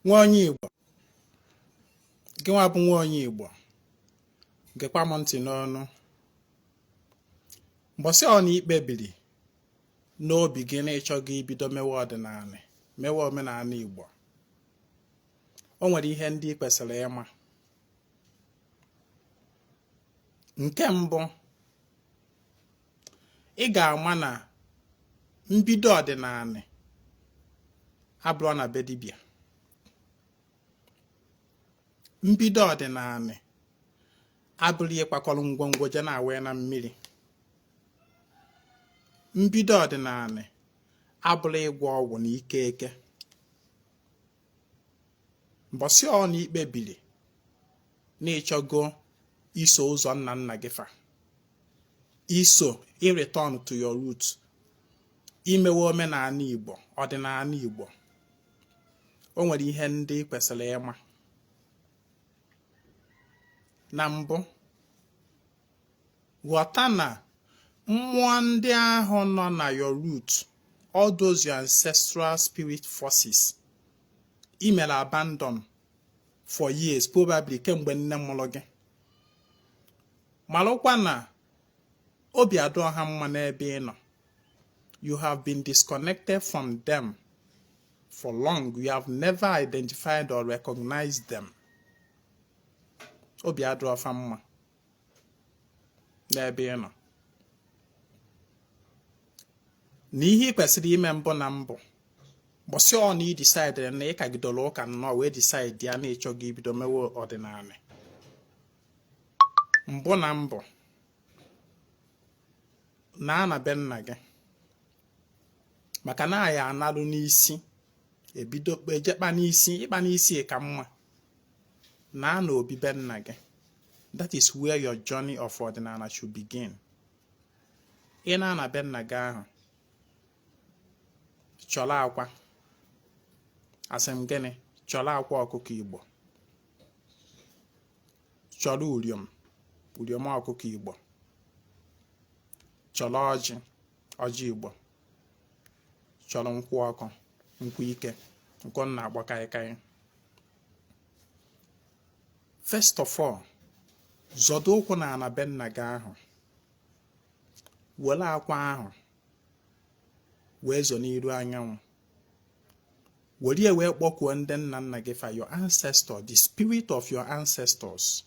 Nwa onye Igbo, gị nwa bụ nwa onye Igbo, gekwa m ntị n'ọnụ. Mbọsị ọ na i kpebiri n'obi gị na ị chọgo ibido mewe ọdịnala, mewe omenala Igbo, o nwere ihe ndị ị kwesịrị ịma. Nke mbụ, ị ga-ama na mbido ọdịnala abụrọ na be dibịa. Mbido ọdịnala abụrọ ịkwakọrọ ngwongwo je na-awee na mmiri. Mbido ọdịnala abụrọ ịgwọ ọgwụ na ike eke. Mbọsị ọ na i kpebiri na ị chọgo iso ụzọ nna nna gị fa, iso i-return to your root, imewe omenala Igbo, ọdịnala Igbo, o nwere ihe ndị ị kwesịrị ịma. Na mbụ, ghọta na mmụọ ndị ahụ nọ na your root, all those your ancestral spirit forces i mere abandon for years, probably kemgbe nne mụrụ gị, malụkwa na obi adịrọ ha mma n'ebe ị nọ. You have been disconnected from them for long. You have never identified or recognized them. Obi adịrọ fa mma n'ebe ị nọ. Na ihe ị kwesịrị ime mbụ na mbụ, mbọsị ọ na ị decide na ị kagidoro ụka nnọọ wee decide ya na ị chọgo ibido mewe ọdịnala, mbụ na mbụ, naa na be nna gị, maka na anyị analụ n'isi ebido ejekpa n'isi. Ịkpa n'isi ka mma. Naa na obi be nna gị. That is where your journey of ọdịnala should begin. Ị naa na be nna gị ahụ, chọrọ akwa. Asị m gịnị? Chọrọ akwa ọkụkọ Igbo, chọrọ uriom, uriom ọkụkọ Igbo, chọrọ ọjị, ọjị Igbo, chọrọ nkwụ ọkụ, nkwụ ike nke ọ na-akpọ kaikai. First of all, zọdo ụkwụ na ana be nna gị ahụ, were akwa ahụ wee zo n'iru anyanwụ, were ya wee kpọkuo ndị nna nna gị fa, your ancestor, the spirit of your ancestors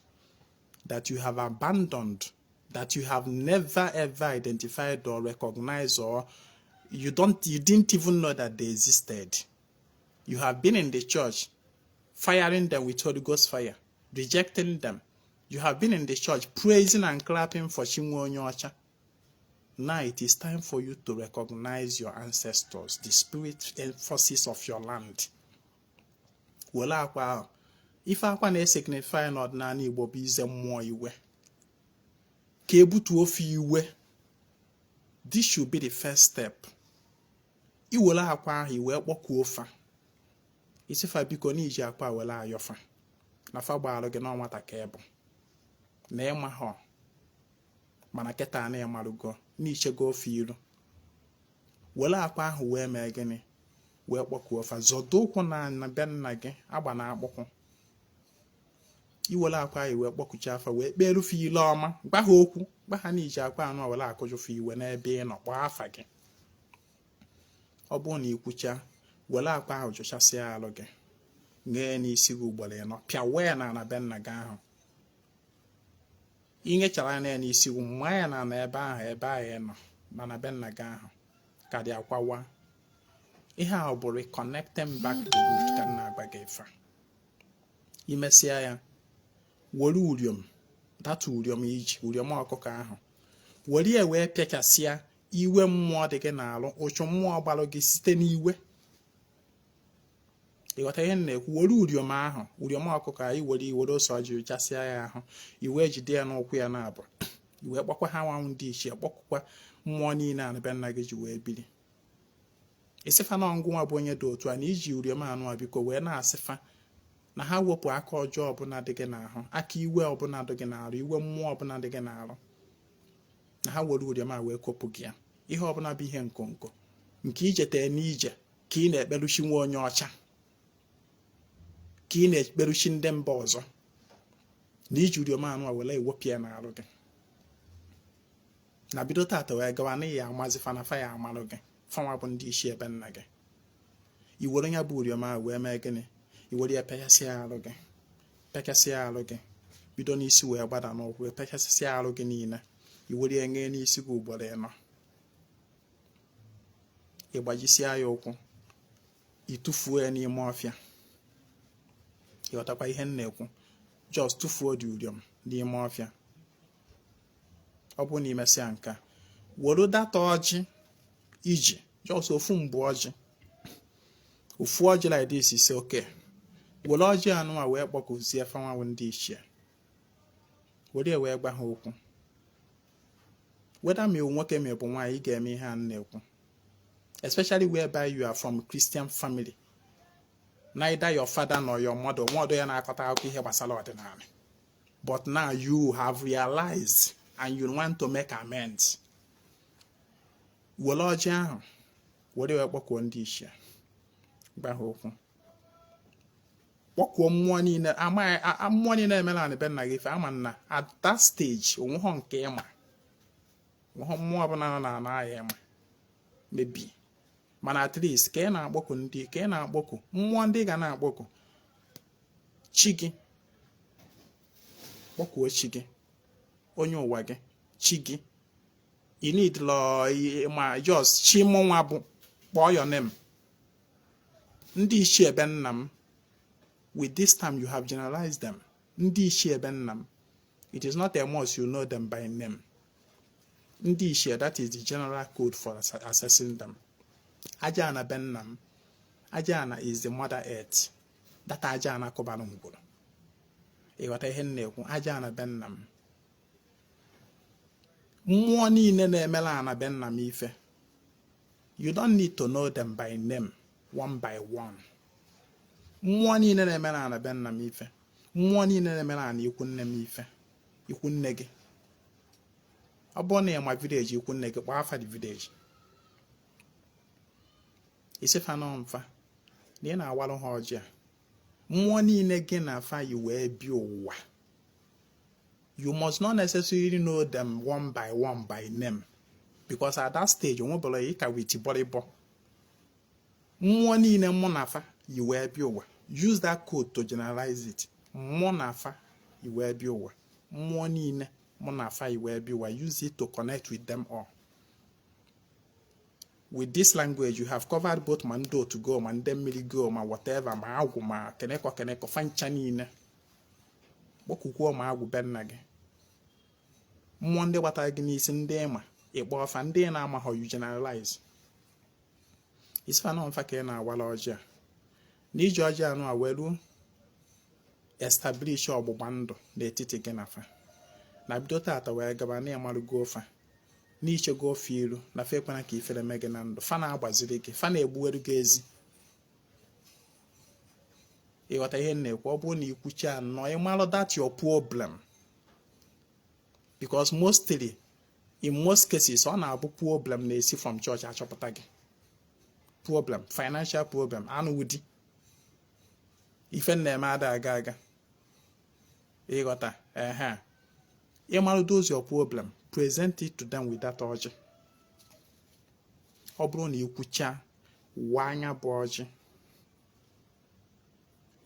that you have abandoned, that you have never ever identified or recognized, or you didn't even know that they existed. You have been in the church firing them with Holy Ghost fire, rejecting them. You have been in the church praising and clapping for Chinwe onye ọcha. Now it is time for you to recognize your ancestors, the spirit forces of your land. Were akwa ahụ. Ife akwa na-esignify n'ọdịnala Igbo bụ ize mmụọ iwe, ka ebutuo ofe iwe. This should be the first step. I were akwa ahụ, i wee kpọkuo fa, ị sị fa biko na i ji akwa were ayọ fa na fa gbaalụ gị na nwata ka ị bụ, na ị mahọ, mana kịta na ị marụgo, na i chego fa iru. Were akwa ahụ wee mee gịnị? Wee kpọkuo fa. Zọdo ụkwụ na be nna gị, agba na akpụkwụ. I were akwa ahụ wee kpọkucha fa, wee kpeelu fa ile ọma, gwa ha okwu, gwa ha na i ji akwa anụ were akụjụ fa iwe n'ebe ị nọ, kpọọ afa gị. Ọ bụrụ na i kwucha, were akwa ahụ jụchasịa alụ gị, ṅee n'isi gị ugboro ịnọ, pịawa ya n'ala be nna gị ahụ. I nyechara ya n'isi gị, maa ya n'ala ebe ahụ, ebe ahụ ị nọ mana be nna gị ahụ ka dị akwawa. Ihe ahụ bụ reconnecting back to root ka m na-agwa gị ife. I mesịa ya, were uriom, that uriom i ji, uriom ọkụkọ ahụ, were ya wee pịachasịa iwe mmụọ dị gị n'alụ, ụchụ mmụọ gbalụ gị site n'iwe. Ị ghọta ihe m na-ekwu? Were uriom ahụ, uriom ọkụkọ ahụ, were iwere ose ọjị chasịa ya ahụ, i wee jide ya n'ụkwụ ya naabọ, i wee kpọkwa ha nwanwụ ndị ichie, kpọkụkwa mmụọ niile a be nna gị ji wee biri. Ị sị fa na ngụnwa bụ onye dị otu a, na i ji uriom anụ a biko wee na-asị fa na ha wepụ aka ọjọọ ọbụla dị gị n'ahụ, aka iwe ọbụla dị gị n'arụ, iwe mmụọ ọbụla dị gị n'arụ, na ha were uriom a wee kopụ gị ya. Ihe ọbụla bụ ihe nkonko nke ijete n'ije ka ị na-ekperu chi nwa onye ọcha. Ka ị na-ekperu chi ndị mba ọzọ na iji uriom anụ a were ewepụ ya n'arụ gị, na bido tata wee gawa na ya amazi fa na fa ya amalụ gị. Fanwa bụ ndị isi ebe nna gị. I were ya bụ uriom ahụ wee mee gịnị? I were ya pịachasịa arụ gị, pịachasịa arụ gị, bido n'isi wee gbada n'ụkwụ, pịachasịa arụ gị niile. I were ya ṅee n'isi gị ugboro 4. Ị gbajisịa ya ụkwụ, ị tụfuo ya n'ime ọfịa. Ịghọtakwa ihe m na-ekwu? Just tụfuo dị uriom n'ime ọfịa. Ọ bụrụ na imesịa nke a, were data ọjị iji just ofu mbụ ọjị, ofu ọjị like this is okay. Were ọjị anụnwa wee kpọkụzie fanwanwụ ndị ichie, were ya wee gwa ha okwu. Whether ma nwoke ma bụ nwaanyị, ị ga-eme ihe a m na-ekwu, especially whereby you are from Christian family, neither your father nor your mother nwaọdụ ya na-akọta akụkọ ihe gbasara ọdịnala, but now you have realized and you want to make amends. Were ọjị ahụ were wee kpọkuo ndị ichie, gwa ha okwu, kpọkuo mmụọ niile amaghị mmụọ niile emela na be nna gị ife ama na at that stage onweghọ nke ịma, onweghọ mmụọ ọbụla nọ na ana ahụ ịma maybe. Mana at least ka ị na-akpọku ndị, ka ị na-akpọku mmụọ ndị ga na-akpọku chi gị, kpọkuo chi gị, onye ụwa gị, chi gị. You need ma just chi mụnwa bụ, kpọọ your name, ndị ichie ebe nna m. With this time you have generalized them, ndị ichie ebe nna m. It is not a must you know them by name. Ndị ichie, that is the general code for assessing them. Aja ana be nna m. Aja ana is the mother earth, that aja ana kụbara ngwuru. Ịghọta ihe m na-ekwu? Aja ana be nna m, mmụọ niile na-emela ana be nna m ife. You don't need to know them by name one by one. Mmụọ niile na-emela ana be nna m ife, mmụọ niile na-emela ana ikwu nne m ife, ikwu nne gị. Ọ bụrụ na ị ma village ikwu nne gị, kpọọ afa the village. Isi fa nọ mfa na ị na-awarụ ha ọjị a. Mmụọ niile gị na afa yi wee bi ụwa, you must not necessarily know them one by one by name, because at that stage onwebụla ị ka with bọrịbọ. Mmụọ niile mụ na afa yi wee bi ụwa, use that code to generalize it. Mụ na afa yi wee bi ụwa, mmụọ niile mụ na afa yi wee bi ụwa, use it to connect with them all. With this language you have covered both ma ndị otu go, ma ndị mmiri go, ma whatever, ma agwụ, ma kenekọ kenekọ fancha niile. Kpọkukwuo ma agwụ be nna gị, mmụọ ndị gbatara gị n'isi, ndị ịma ịkpọ ọfa, ndị ị na-amaghọ, you generalize. Isifa nọ mfa ka ị na-awara ọjị a, na iji ọjị anụ a were establish ọgbụgba ndụ n'etiti gị na fa, na bido tata wee gaba na ịmarụgo ofa, n'ichego ofe ilu na fa ekwena ka ifere mee gị na ndụ. Fa na-agbaziri gị, fa na-egbuweru gị ezi. Ịghọta ihe m na-ekwu? Ọ bụrụ na ikwucha nnọọ, ịmalụ that your problem, because mostly, in most cases, ọ na-abụ problem na-esi from church achọpụta gị. Problem, financial problem, anụ di ife na-eme ada aga aga. Ịghọta? Ehe, ịmalụ those your problem, present it to them with that ọjị. Ọ bụrụ na ikwucha, waa anya bụ ọjị,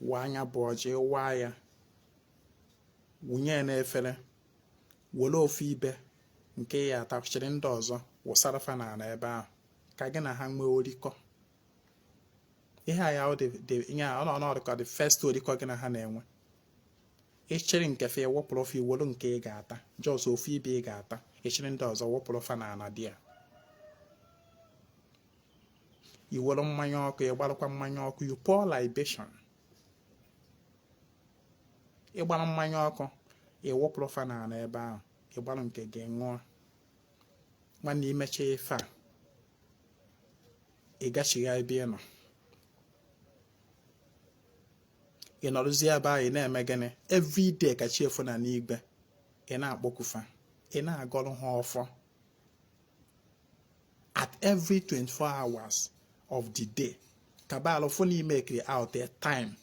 waa anya bụ ọjị, waa ya, wụnye ya n'efere, were ofu ibe nke ya atachiri ndị ọzọ wụsara fa n'ala ebe ahụ, ka gị na ha nwee orikọ. Ihe a ya ihe a ọ nọ ọnọdụ ka the first orikọ gị na ha na-enwe. Ịchịrị nke fa, wụpụrụ fa, iwelu nke ị ga-ata, just ofu ibe ị ga-ata, ịchịrị ndị ọzọ wụpụrụ fa n'ala dị ya. Iwelu mmanya ọkụ, ịgbarụkwa mmanya ọkụ, you pour libation. Ịgbara mmanya ọkụ, ịwụpụrụ fa n'ala ebe ahụ, ịgbarụ nke gị ṅụọ. Nwanne, imecha ife a, ị gachigha ebe ị nọ. Ị nọrụzie ebe ahụ, ị na-eme gịnị? Everyday ka chi efu na n'igwe, ị na-akpọkufa, ị na-agọrọ ha ọfọ. At every 24 hours of the day, kabal fụ na ime out a time.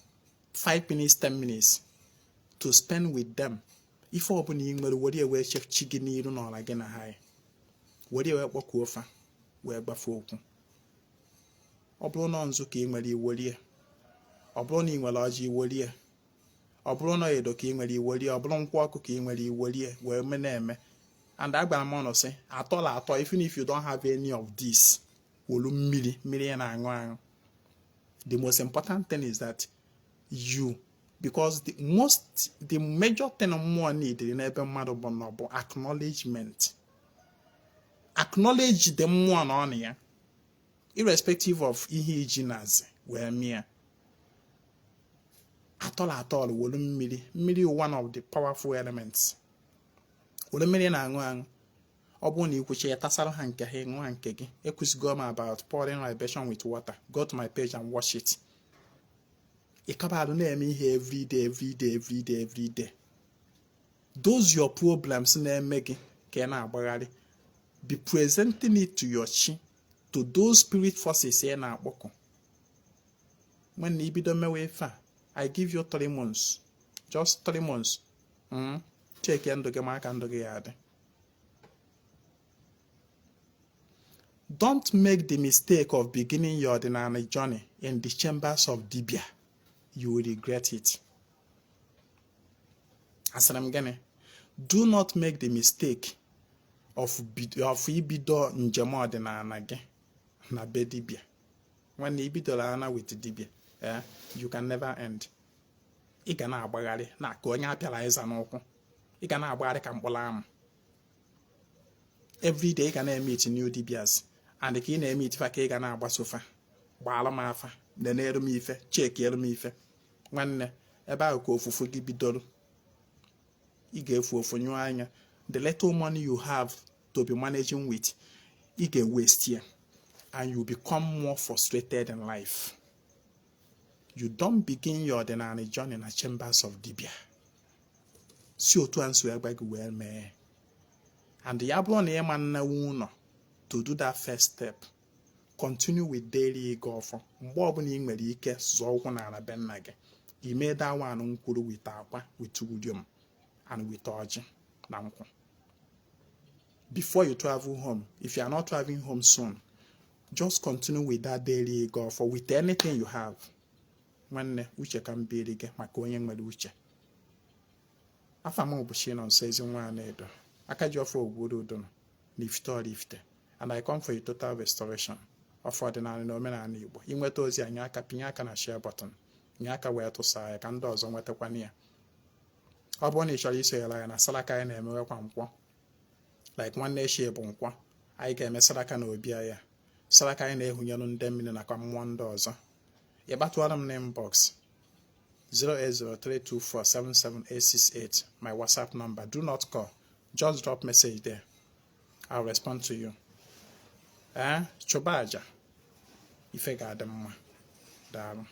5 minutes, 10 minutes to spend with them. Ife ọbụla ị nwere, were wee chi gị n'iru n'ọla gị na ha, were wee kpọkuo fa, wee gbafe okwu. Ọ bụrụ na nzu ka ị nwere, iwerie. Ọ bụrụ na ị nwere ọjị, iwerie. Ọ bụrụ na edo ka ị nwere, iwerie. Ọ bụrụ nkwụ ọkụ ka ị nwere, iwerie, wee me na-eme. And agbara m ọnụ sị atọla atọ, even if you don't have any of this, wolu mmiri, mmiri ị na-aṅụ aṅụ. The most important thing is that you, because the major thing mmụọ need n'ebe mmadụ bụ nọ bụ acknowledgement. Acknowledge the mmụọ na ọ na ya, irrespective of ihe iji nazi wee mịa. Atọla atọl, wolu mmiri. Mmiri, one of the powerful elements. Were mmiri na-aṅụ aṅụ. Ọ bụrụ na ikwuchi ya, tasara ha nke ha, ṅụọ nke gị. Ekwuzigo m about pouring libation with water. Go to my page and watch it. Ịkabalụ na-eme ihe everyday, everyday, everyday, everyday. Those your problems na-eme gị ka ị na-agbagharị, be presenting it to your chi, to those spirit forces ị na-akpọkọ. When ibido mewe ife a, I give you 3 months, just 3 months. Check ndụ gị, ma aka ndụ gị ya adị. Don't make the mistake of beginning your ordinary journey in the chambers of dibia. You will regret it. Asịrị m gịnị? Do not make the mistake of ibido njem ọdịnala gị na be dibia. Nwanne, ibidoro ana with dibia, eh, you can never end. Ị ga na-agbagharị na ka onye apịara ịza n'ụkwụ. Ị ga na-agbagharị ka mkpụrụ amụ. Every day ị ga na-emeet new dibias, and ka ị na-emeet fa ka ị ga na-agbaso fa. Gbaara m afa, nenere m ife, chekiere m ife. Nwanne, ebe ahụ ka ofufu gị bidoro. Ị ga-efu ofu nyụọ anya. The little money you have to be managing with, ị ga-waste ya, and you become more frustrated in life. You don't begin your ordinary journey na chambers of dibia. Si otu a nso egbe gị wee mee. And ya bụrụ na ịma nnewu ụlọ to do that first step, continue with daily ịga ọfọ. Mgbe ọbụla ị nwere ike, zọọ ụkwụ n'ala be nna gị, ime that one nkwuru with akwa, with uriom and with ọjị na nkwụ before you travel home. If you are not traveling home soon, just continue with that daily ịga ọfọ with anything you have. Nwanne, uche ka m biri gị maka onye nwere uche. Afa m bụ Chinonso Ezinwa Anaedo, aka ji ọfọ ogwuru udo na Ifite Oraifite, and I come for a total restoration of ọdịnala na omenala Igbo. Inweta ozi anyị aka, pinye aka na share button, nye aka wee tụsaa ya ka ndị ọzọ nwetakwana ya. Ọ bụrụ na ị chọrọ isonyere anyị na saraka anyị na-emewekwa nkwọ, like nwanne echi bụ nkwọ, anyị ga-eme saraka na obi anyị, saraka anyị na-ehunyelu ndị mmiri nakwa mmụọ ndị ọzọ. Ị gbatụọrọ m n'inbox 08032477868, my WhatsApp number. Do not call, just drop message there. I'll respond to you. Ee, chụba aja, ife ga-adị mma. Daalụ.